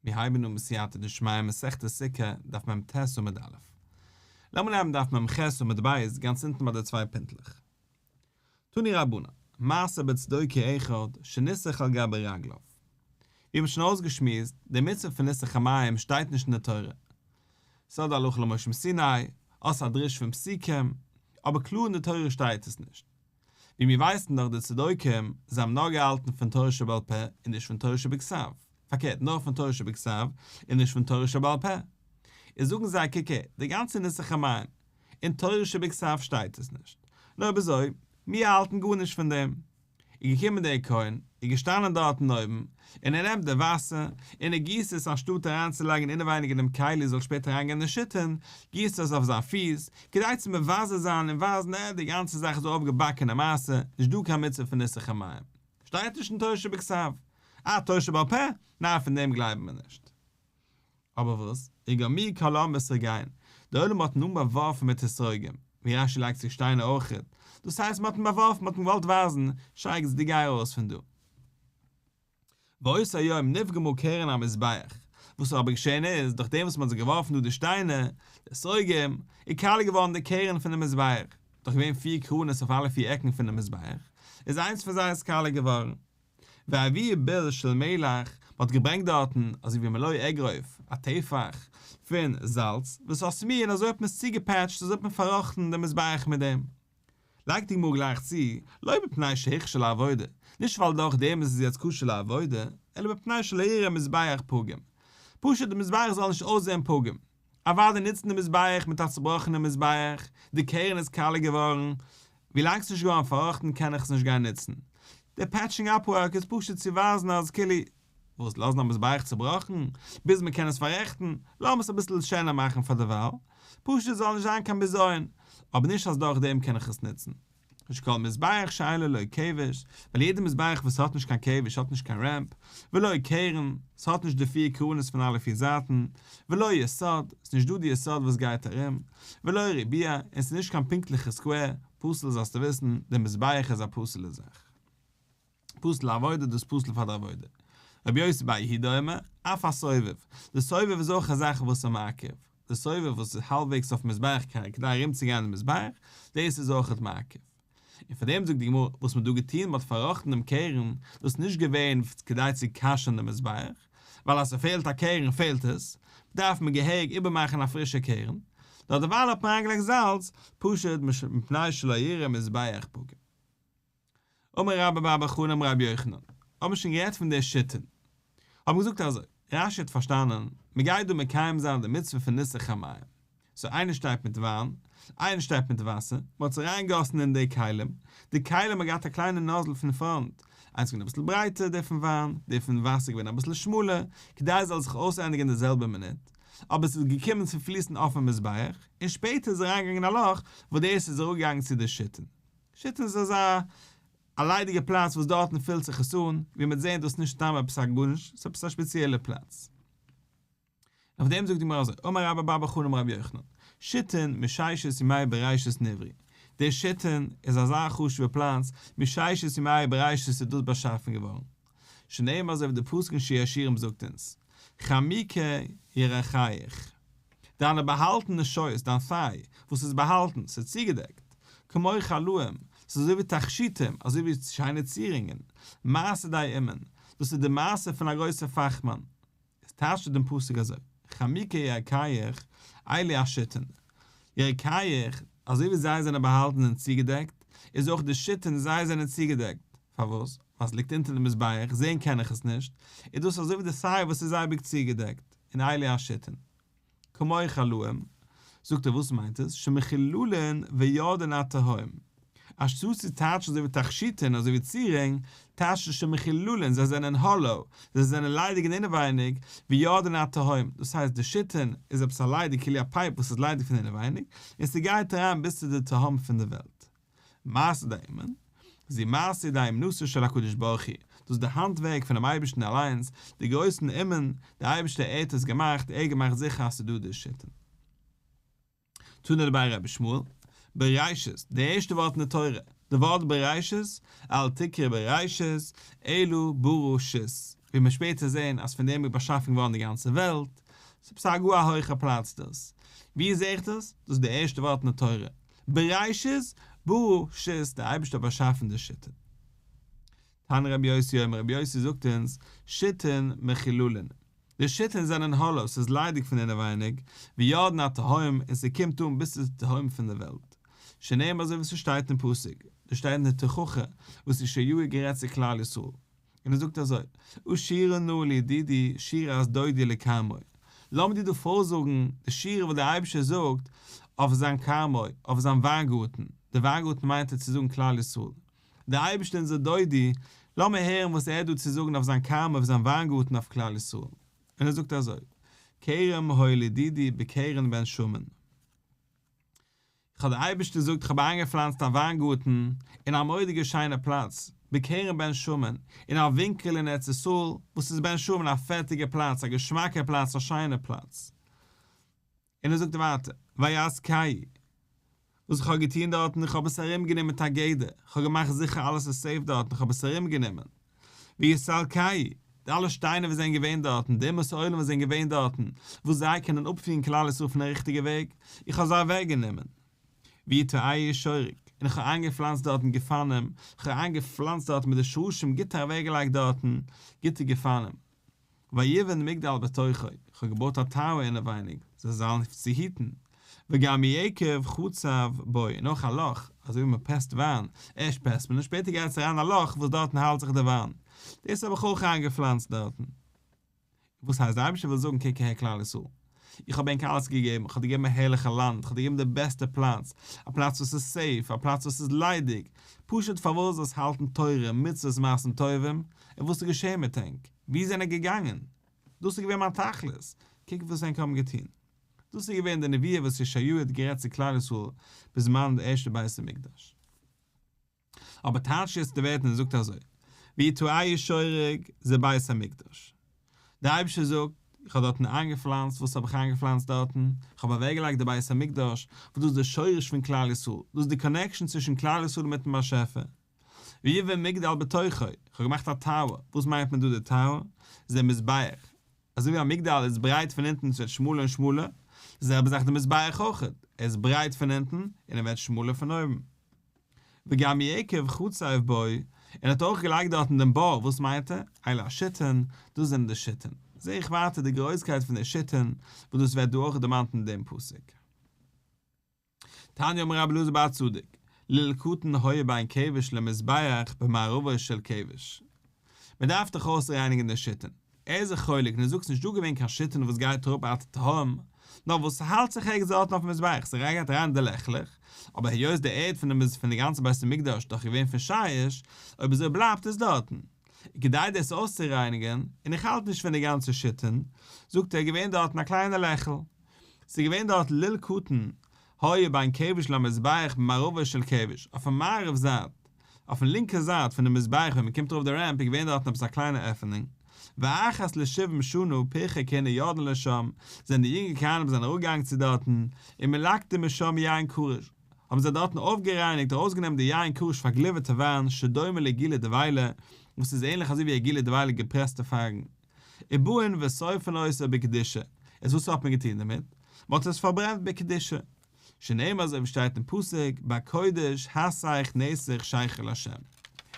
מיר הייבן אן בסייעתא דשמיא מסכת סוכה, דף מ"ט עמוד א'. לאמיר נעמען דף מ"ח עמוד ב', גאנץ אונטן ביי די צוויי פינטלעך. תנו רבנן, מעשה בצדוקי אחד שניסך על גבי רגליו. ווי מ'האט שוין אויסגעשמועסט, די מצוה פון ניסוך המים שטייט נישט אין די תורה. ס'איז דא הלכה למשה מסיני, אדער א דרוש פון פסוקים, אבער קלאר אין די תורה שטייט עס נישט. ווי מיר ווייסן דאך די צדוקים, זיי האבן נאר געהאלטן פון תורה שבעל פה און נישט פון תורה שבכתב, פארקערט נאר פון תורה שבכתב און נישט פון תורה שבעל פה. איז זאגן זיי קוק הער, די גאנצע ניסוך המים, אין תורה שבכתב שטייט עס נישט, נאר אויב אזוי, מיר האלטן גארנישט פון דעם. איז געקומען דער כהן, איז געשטאנען דארטן אויבן, און ער נעמט די וואסער, און ער גיסט עס אנשטאט אריינצולייגן אינעווייניג אינעם כלי זאל שפעטער אריינגיין אין די שיתין, גיסט ער עס אויף זיין פיס, כדי צו מבזה זיין און ווייזן אה, די גאנצע זאך איז א אויפגעבאקענע מעשה, נישט דא קיין מצוה פון ניסוך המים. שטייט נישט אין תורה שבכתב. אה, תורה שבעל פה? ניין פון דעם גלייבן מיר נישט. אבער וואס? וגרמוהו כל העם באתרוגיהן, דער עולם האט אים באווארפן מיט אתרוגים, ווי רש"י לייגט צו שטיינער אויכעט, דאס הייסט מען האט אים באווארפן, מען האט אים געוואלט ווייזן, שייגעץ דו גיי ארויס פון דא. ואותו היום נפגמה קרן המזבח, וואס איז אבער געשען איז, דורך דעם וואס מען האט זיך געווארפן דא די שטיינער, די אתרוגים, איז קאליע געווארן די קרן פונעם מזבח, דאך געווען פיר קרנות אויף אלע פיר עקן פונעם מזבח, איז איינס פון זיי איז קאליע געווארן. והביאו בול של מלח, מען האט געברענגט דארטן, אזוי ווי מלא אגרוף, א טפח, פון זאלץ, וסתמוהו און אזוי האט מען עס צוגעפעטשט, אזוי האט מען פארראכטן דעם מזבח מיט דעם. לייגט די גמרא גלייך צו, לא מפני שהוכשר לעבודה, נישט ווייל דורך דעם איז עס יעצט כשר לעבודה, אלא מפני שלא יראה מזבח פגום. פשוט די מזבח זאל נישט אויסזען פגום. אוודאי נוצן די מזבח מיט א צובראכענע מזבח, די קרן איז קאליע געווארן, ווילאנג ס'נישט געווארן פארראכטן קען איך עס נישט גיין נוצן. די patching up work איז פשוט צו ווייזן אז כאילו, וואס לאזן א מזבח צובראכן ביז מ'קען עס פאררעכטן, לאמיר עס אביסל שענער מאכן פאר דערווייל, פשוט עס זאל נישט זיין קיין בזיון, אבער נישט אז דורך דעם קען איך עס נוצן. שכל מזבח שאין לו לא כבש, ווייל יעדע מזבח וואס האט נישט קיין כבש האט נישט קיין ramp, ולא קרן, ס'האט נישט די פיר קרנות פון אלע פיר זייטן, ולא יסוד, ס'נישט דא די יסוד וואס גייט ארום, ולא ריבוע, און ס'איז נישט קיין פונקטליכע square, פסול זאלסטו וויסן, די מזבח איז א פסול'ע זאך. פסול לעבודה דאס פסול פאר די עבודה. רבי יוסי בר יהודה אומר, אף הסובב, די סובב איז אויך א זאך וואס איז מעכב, די סובב וואס איז האלבוועגס אויפן מזבח כדי ארום צו גיין די מזבח, דאס איז אויכעט מעכב. און פאר דעם זאגט די גמרא, וואס מען האט דא געטון, מען האט פארראכטן דעם קרן, דאס איז נישט געווען כדי צו כשר'ן דעם מזבח, ווייל אז ס'פעלט א קרן פעלט עס, דארף מען געהעריג איבערמאכן א פרישע קרן, נאר דערווייל האט מען אריינגעלייגט זאלץ, פשוט מפני שלא יראה מזבח פגום. אמר רבה בר בר חנה אמר רבי יוחנן, האבן מיר שוין גערעדט פון די שיתין, האבן געזאגט אזוי, רש"י האט פארשטאנען, מען גייט דא מקיים זיין די מצוה פון ניסוך המים, so איינער שטייט מיט וויין, איינער שטייט מיט וואסער, מען האט עס אריינגעגאסן אין די כלים, די כלים האט געהאט א קליינע nozzle פון פראנט, איינס געווען אביסל ברייטער, דער פון וויין, דער פון וואסער געווען אביסל שמאלער, כדי עס זאל זיך אויסענדיגן די זעלבע מינוט, אבער עס איז געקומען צו פליסן אויפן מזבח, און שפעטער איז אריינגעגאנגען א לאך וואס דאס איז אראפגעגאנגען צו די שיתין. שיתין איז אזא א ליידיגע פלאץ וואס דארטן פילט זיך עס אן, ווי מ'וועט זען דאס נישט סתם עפעס א גארנישט, ס'איז עפעס א שפעציעלע פלאץ. און אויף דעם זאגט די גמרא אזוי, אמר רבה בר בר חנה אמר רבי יוחנן, שיתין מששת ימי בראשית נבראו, די שיתין איז אזא חשוב'ע פלאץ, מששת ימי בראשית איז דאס באשאפן געווארן. שנאמר אזוי ווי די פסוק אין שיר השירים זאגט אונז, חמוקי ירכיך. דיינע באהאלטענע שויס, דיין thigh, וואס איז באהאלטן, ס'איז צוגעדעקט, כמו חלאים, ס'איז אזוי ווי תכשיטים, אזוי ווי שיינע צירונגען, מעשה ידי אומן, דאס איז די מעשה פון א גרויסער פאכמאן. עס טייטשט דעם פסוק אזוי, חמוקי ירכיך, אלו השיתין. ירכיך, אזוי ווי זיי זענען באהאלטן און צוגעדעקט, איז אויך די שיתין זיי זענען צוגעדעקט. פארוואס? ווייל עס ליגט אונטער די מזבח, זען קען איך עס נישט, איז דאס אזוי ווי די thigh וואס איז אייביג צוגעדעקט, און אלו השיתין. כמו חלאים, זאגט ער וואס מיינט עס, שמחוללין ויורדין עד תהום, אנשטאט צו טייטשן אזוי ווי תכשיטין אזוי ווי צירונג, טייטשט עס שמחוללין זיי זענען hollow, זיי זענען ליידיג אין אינעווייניג, ויורדין עד תהום, דאס הייסט די שיתין איז עפעס א ליידיג כאילו א pipe וואס איז ליידיג פון אינעווייניג, און ס'גייט אריין ביז צו די תהום פון די וועלט. מעשה ידי אומן, זו מעשה ידי אומנותו של הקדוש ברוך הוא, דאס איז די האנט ווערק פונעם אייבערשטן אליינס, די גרויסן אומן, דער אייבערשטער ער האט עס געמאכט, ער האט געמאכט זיכער אז ס'איז דא די שיתין. תנא דבי רבי ישמעאל, בראשית, די ערשטע ווארט אין די תורה, די ווארט בראשית, אל תקרי בראשית, אלא ברא שית. ווי מיר שפעטער זעהן אז פון דעם איז באשאפן געווארן די גאנצע וועלט, ס'איז עפעס א גאר א הויכע פלאץ דאס. ווי זעה איך דאס? דאס איז די ערשטע ווארט אין די תורה, בראשית ברא שית, דער אייבערשטער האט באשאפן די שיתין. תנא רבי יוסי אומר, רבי יוסי זאגט אונז, שיתין מחוללין, די שיתין זענען האלאו, ס'איז ליידיג פון אינעווייניג, ויורדין עד תהום, און ס'קומט אן ביז צו די תהום פון די וועלט. שנאמר אזוי ווי ס'שטייט אין פסוק, דאס שטייט אין די תוכחה וואס ישעיהו האט גערעדט צו כלל ישראל, און ער זאגט אזוי, אשירה נא לידידי שירת דודי לכרמו, לאמיר דיר דא פארזאגן די שירה וואס דער אייבערשטער זאגט אויף זיין כרמו, אויף זיין וויינגארטן, די וויינגארטן מיינט ער צו זאגן כלל ישראל, דער אייבערשטער אונזער דודי, לאמיר הערן וואס ער האט דא צו זאגן אויף זיין כרמו, אויף זיין וויינגארטן אויף כלל ישראל, און ער זאגט אזוי, כרם היה לידידי בקרן בן שמן. איך האב דער אייבערשטער זאגט איך האב איינגעפלאנצט א וויינגארטן אין א מורא'דיגע שיינע פלאץ, בקרן בן שמן, אין א ווינקל אין ארץ ישראל וואס איז בן שמן א פעטיגע פלאץ, א געשמאקע פלאץ, א שיינע פלאץ. און ער זאגט ווייטער, ויסכהו, וואס איך האב געטון דארטן, איך האב עס ארומגענומען מיט א גדר, איך האב געמאכט זיכער אלעס איז סעיף דארטן, איך האב עס ארומגענומען. ויסלקהו, די אלע שטיינער וואס זענען געווען דארטן, די אומות העולם וואס זענען געווען דארטן, וואס זיי קענען אפפירן כלל ישראל פון די ריכטיגע וועג, איך האב זיי אוועקגענומען. ויטעהו שורק, און איך האב איינגעפלאנצט דארטן גפנים, איך האב איינגעפלאנצט דארטן מיט די שרשים גוט אוועקגעלייגט דארטן גוטע גפנים. ויבן מגדל בתוכו, איך האב געבויט א טאוער אינעווייניג, זיי זאלן צו היטן, וגם יקב חצב בו, און אויך א לאך, אזוי ווי מען פרעסט וויין, ערשט פרעסט מען און שפעטער גייט עס אריין א לאך וואס דארטן האלט זיך די וויין, דאס האב איך אויך איינגעפלאנצט דארטן. וואס הייסט, דער אייבערשטער וויל זאגן קוק אהער כלל ישראל, איך האב ענק אלעס געגעבן, איך האב דיר געגעבן א הערליכע לאנד, איך האב דיר געגעבן די בעסטע פלאץ, א פלאץ וואס איז סעיף, א פלאץ וואס איז ליידיג, פשוט פארוואס זאלסט האלטן תורה, מצוות, מעשים טובים, און וואס איז געשען מיט ענק? וואו זענען געגאנגען? דאס איז געווען מיין תכלית, קוק וואס ענק האבן געטון. דאס איז געווען די נבואה וואס ישעיהו האט גערעדט צו כלל ישראל בזמן די ערשטע בית המקדש. אבער טייטשט יעצט די ווערטער און זאגט אזוי, ויטעהו שורק זה בית המקדש. דער אייבערשטער זאגט, איך האב דארטן איינגעפלאנצט, וואס האב איך איינגעפלאנצט דארטן? איך האב אוועקגעלייגט די בית המקדש, וואס דאס איז די שורש פון כלל ישראל, דאס איז די קאנעקשאן צווישן כלל ישראל מיטן באשעפער. ויבן מגדל בתוכו, איך האב געמאכט א טאוער, וואס מיינט מען דא די טאוער? זה מזבח, אזוי ווי א מגדל איז ברייט פון אונטן עס ווערט שמאלער און שמאלער, די זעלבע זאך די מזבח אויך, ער איז ברייט פון אונטן און ער ווערט שמאלער פון אויבן. וגם יקב חצב בו, און ער האט אויך געלייגט דארטן דעם בור, וואס מיינט ער? אלו השיתין, דאס זענען די שיתין. זעה איך ווייטער די גרויסקייט פון די שיתין, וואס דאס ווערט דא אויך דערמאנט אין דעם פסוק. תניא אמר רבי אלעזר בר צדוק, לול קטן היה בין כבש למזבח במערבו של כבש. מען דארף דאך אויסרייניגן די שיתין. ער איז זיך חולק און ער זאגט ס'נישט דא געווען קיין שיתין וואס גייט אראפ עד תהום, נאר וואס ס'האלט זיך ערגעץ דארטן אויפן מזבח, ס'גייט אריין אין די לעכלעך, אבער היות די ערד פון די פון די גאנצע בית המקדש איז דאך געווען פון שיש, אויב אזוי בלייבט עס דארטן. און כדי דאס אויסצורייניגן, און איך האלט נישט פון די גאנצע שיתין, זאגט ער געווען דארטן א קליינע לעכל, ס'איז געווען דארט לול קטן, היה בין כבש למזבח במערבו של כבש, אויפן מערב זייט, אויפן לינקע זייט פונעם מזבח ווען מ'קומט ארויף די רעמפ איז געווען דארטן עפעס א קליינע עפענונג, ואחת לשבעים שנה פרחי כהונה יורדין לשם, זענען די יונגע כהנים זענען אראפגעגאנגען צו דארטן, ומלקטין משם יין קרוש, האבן זיי דארטן אויפגערייניגט ארויסגענומען די יין קרוש פארגליווערטע וויין שדומה לגילי דבילה, וואס איז ענליך אזוי ווי א גילי דבילה געפרעסטע פייגן. ובאין ושורפין אותו בקדושה, איז וואס האט מען געטון דערמיט? מען האט עס פארברענט בקדושה, שנאמר אזוי ווי שטייט אין פסוק בקודש הסך נסך שכר לה'.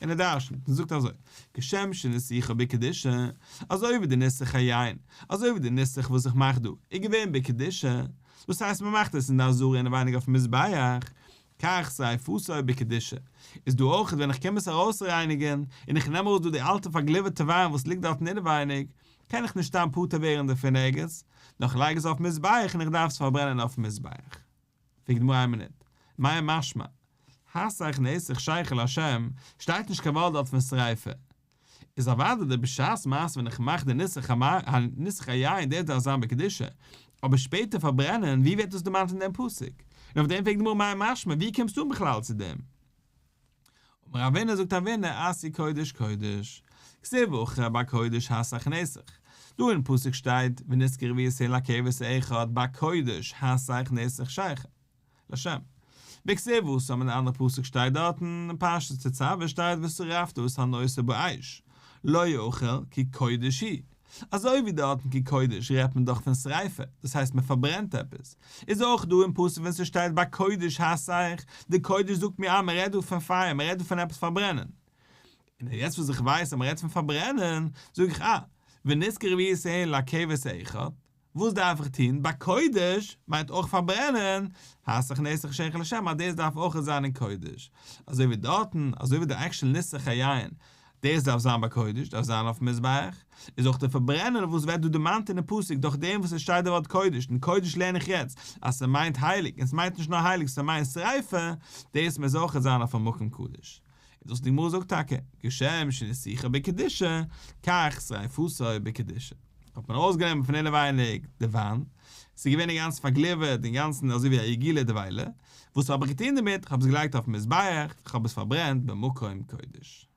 און ער דרשנ'ט און זאגט אזוי, כשם שניסוכו בקדושה, אזוי ווי די ניסוך היין, אזוי ווי די ניסוך וואס איך מאך דא, איז געווען בקדושה, דאס הייסט מען מאכט עס אין די עזרה אינעווייניג אויפן מזבח, כך שריפתו בקדושה, איז דא אויך ווען איך קום עס ארויסרייניגען, און איך נעם ארויס דא די אלטע פארגליווערטע וויין וואס ליגט דארטן אינעווייניג, קען איך נישט סתם פטור ווערן דערפון ערגעץ, נאר איך לייג עס אויפן מזבח און איך דארף עס פארברענען אויפן מזבח. פרעגט די גמרא איין מינוט, מאי משמע? הסך נסך שכר להשם, שטייט נישט קיין ווארט דארט פון שריפה. איז אוודאי די בשעת מעשה ווען איך מאך די ניסוך היין דאס דארף זיין בקדושה, אבער שפעטער פארברענען ווי ווערט דאס דערמאנט אין דעם פסוק? און אויף דעם פרעגט די גמרא מאי משמע ווי קומסטו אן בכלל צו דעם? אמר רבינא זאגט רבינא אתיא קודש קודש, כתיב הכא בקודש הסך נסך, דא אין פסוק שטייט ונסכה רביעית ההין לכבש האחד בקודש הסך נסך שכר. לשם. וכתיב התם אין די אנדערע פסוק שטייט דארטן אין פרשת תצוה שטייט ושרפת את הנותר באש. לא יאכל כי קודש הוא. אזוי ווי דארטן כי קודש רעדט מען דאך פון שריפה, דאס הייסט מען פארברענט עפעס, איז אויך דא אין פסוק ווען ס'שטייט בקודש הסך, די קודש זאגט מיר אז מ'רעדט דא פון פייער, מ'רעדט דא פון עפעס פארברענען. און יעצט וואס איך ווייס אז מ'רעדט פון פארברענען, זאג איך אה, ונשכר רביעית ההין לכבש האחד, וואס דארף איך טון? בקודש מיינט אויך פארברענען, הסך נסך שלך לשם אז דאס דארף אויך זיין אין קודש, אזוי ווי דארטן, אזוי ווי די עקשעל ניסוך היין, דאס דארף זיין בקודש, דארף זיין אויפן מזבח, איז אויך די פארברענען וואס ווערט דא דערמאנט אינעם פסוק דורך דעם וואס עס שטייט די ווארט קודש, און קודש לערן איך יעצט אז ס'מיינט הייליג, און ס'מיינט נישט נאר הייליג ס'מיינט שריפה, דאס מוז אויך זיין אויף א מקום קדוש. און דאס די גמרא זאגט טאקע, כשם שניסוכו בקדושה, כך שריפתו בקדושה. האט מען ארויסגענומען פון אינעווייניג די וויין, ס'איז געווען אינגאנצן פארגליווערט, אינגאנצן אזוי ווי א עיגולא דבילה, וואס האב איך געטון דערמיט? כ'האב עס געלייגט אויפן מזבח, כ'האב עס פארברענט במקום קודש.